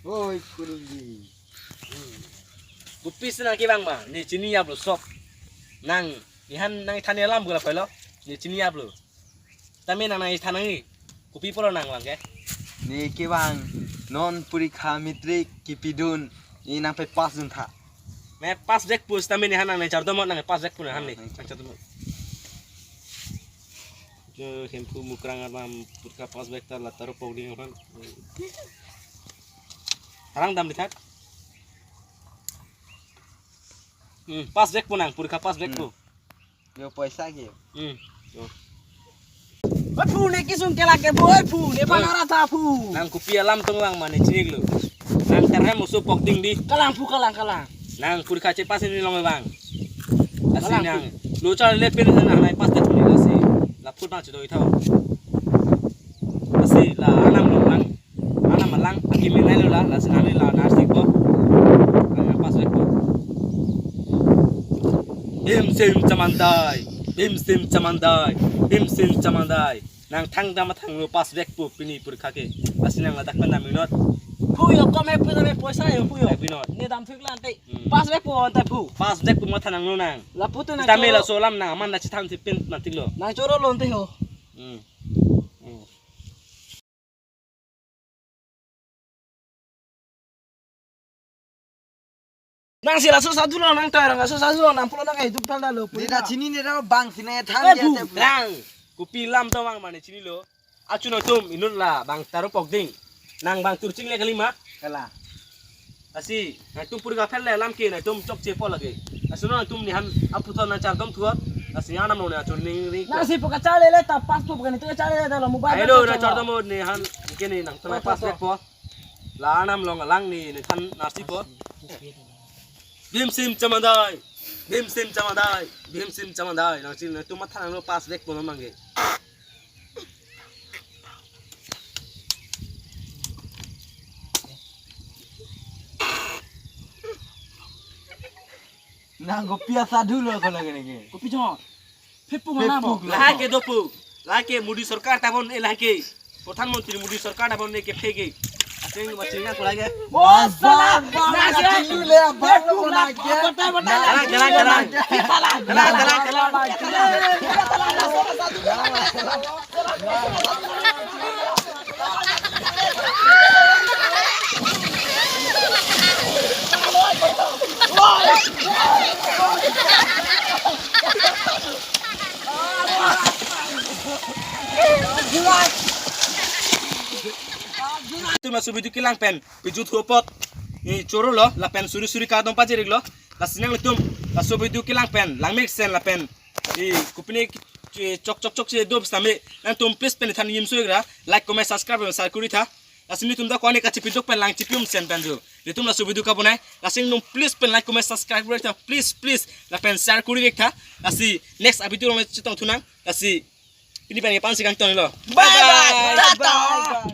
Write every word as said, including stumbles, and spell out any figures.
Oi, kurungji. Hmm. Kopi si nang kevang ma, ne chini aplo sok. Nang, ne han nang than alam gula pelo, ne chini aplo. Tame nang nang than nang, kopi pulo nang vang ke? Ne kevang, non porikha matric kipidun, ne nang pe pass dun tha. Ne pass vek pu sitame ne han nang ne chardom nang pass vek pu nang han ne. Ah, nang chardom. Jo hemphu mukrang armam porikha pass vek ta la taro pok ding aphan. Harang dam dithat. Hmm, pass vek pu nang, porikha pass vek pu. Hmm. Jo poisa ke. Hmm. Jo. Oi phu, ne kesung kelak ke bo, oi phu, ne, oi, panara tha phu. Nang kopi alam tong vang ma ne chini iklo. Nang terhem oso pok ding di. Kalang phu, kalang, kalang. Nang porikha chepass ni long vang. Lasi kalang nang phu. Lo char le pin nang nai pass te phu ni lasi. La phut nang chidoi thau. Lasi la anam long lang. Anam alang, aki menai lo la, lasi nang la nasi ko. Nang pass vek ko. Bhim sim chamandai, bhim sim chamandai, bhim sim chamandai. Nang thang dam thang lo pass vek pu pini porikha ke. Lasi nang ladak pen dam inot. Phu jo kom he phu jo he poisa jo phu jo. Dam inot. Ne dam thik lante. Hmm. Pass vek pu anta phu. Pass vek pu matha nang lo nang. La phu tu nang sitame choro. Laso alam nang aman na chithan si pin mantik lo. Nang choro lo ante ho. Hmm. Hmm. Nang si laso sadu lo nang toy rang laso sadu lo nang pulo nang hidup tal dalo. Neta chini neta bang sine than. Eh, dia bu, te bu. Nang. Kopi alam tong vang ma ne chini lo. Achu nangtum inut la bang taro pok ding. Nang bang turching le kalima. Kalang. Lasi nangtum porikha fail le alam ke nangtum chokche po lake. Lasi nangtum ne han aphuthon nang chardom thuot. Lasi anam lo ne achu ning ring. Nang si poka chale le ta pass po poka ne tu chale le ta lo mobile. Ayo nang nang chardom ne han ke ne nangtum pass vek po. La anam long alang ne ne than nasi po. Bhim sim chamandai. Bhim sim chamandai. Bhim sim chamandai. Nang si nangtum matha nang lo pass vek po nang mangge. Nang kopi asadu lo ko lagi niki. Kopi jo. Phepung anam. Phepung lo. Lahai ke dopo. Lahai ke Modi sorkar ta bon e lahai ke. Pradhan Mantri Modi sorkar ta bon e ke phege. Asing masing na ko lagi. Wah, salah. Nang si asadu le abang lo ko lagi. Batai, batai. Jalan, jalan, jalan. Jalan, jalan, jalan. Nangtum laso video kelang pen pejut ho apot ne choro lo lapen suri suri kardom pajir iklo. Lasi nangtum laso video kelang pen langmek sen lapen e kopine ke chok chok chok che do sitame nangtum please pen than yim so igra like, comment, subscribe, share kuri tha. Lasi netum ta ko-an kachipidok pen lang chipium sen pen jo. Netum laso video kabonai. Lasi nangtum please pen like, comment, subscribe kuri tha. Please, please. Lapen share kuri vek tha. Lasi next a video along chetong thunang. Lasi pini pen ke pan si kangton lo. Bye bye. Bye bye. Tata.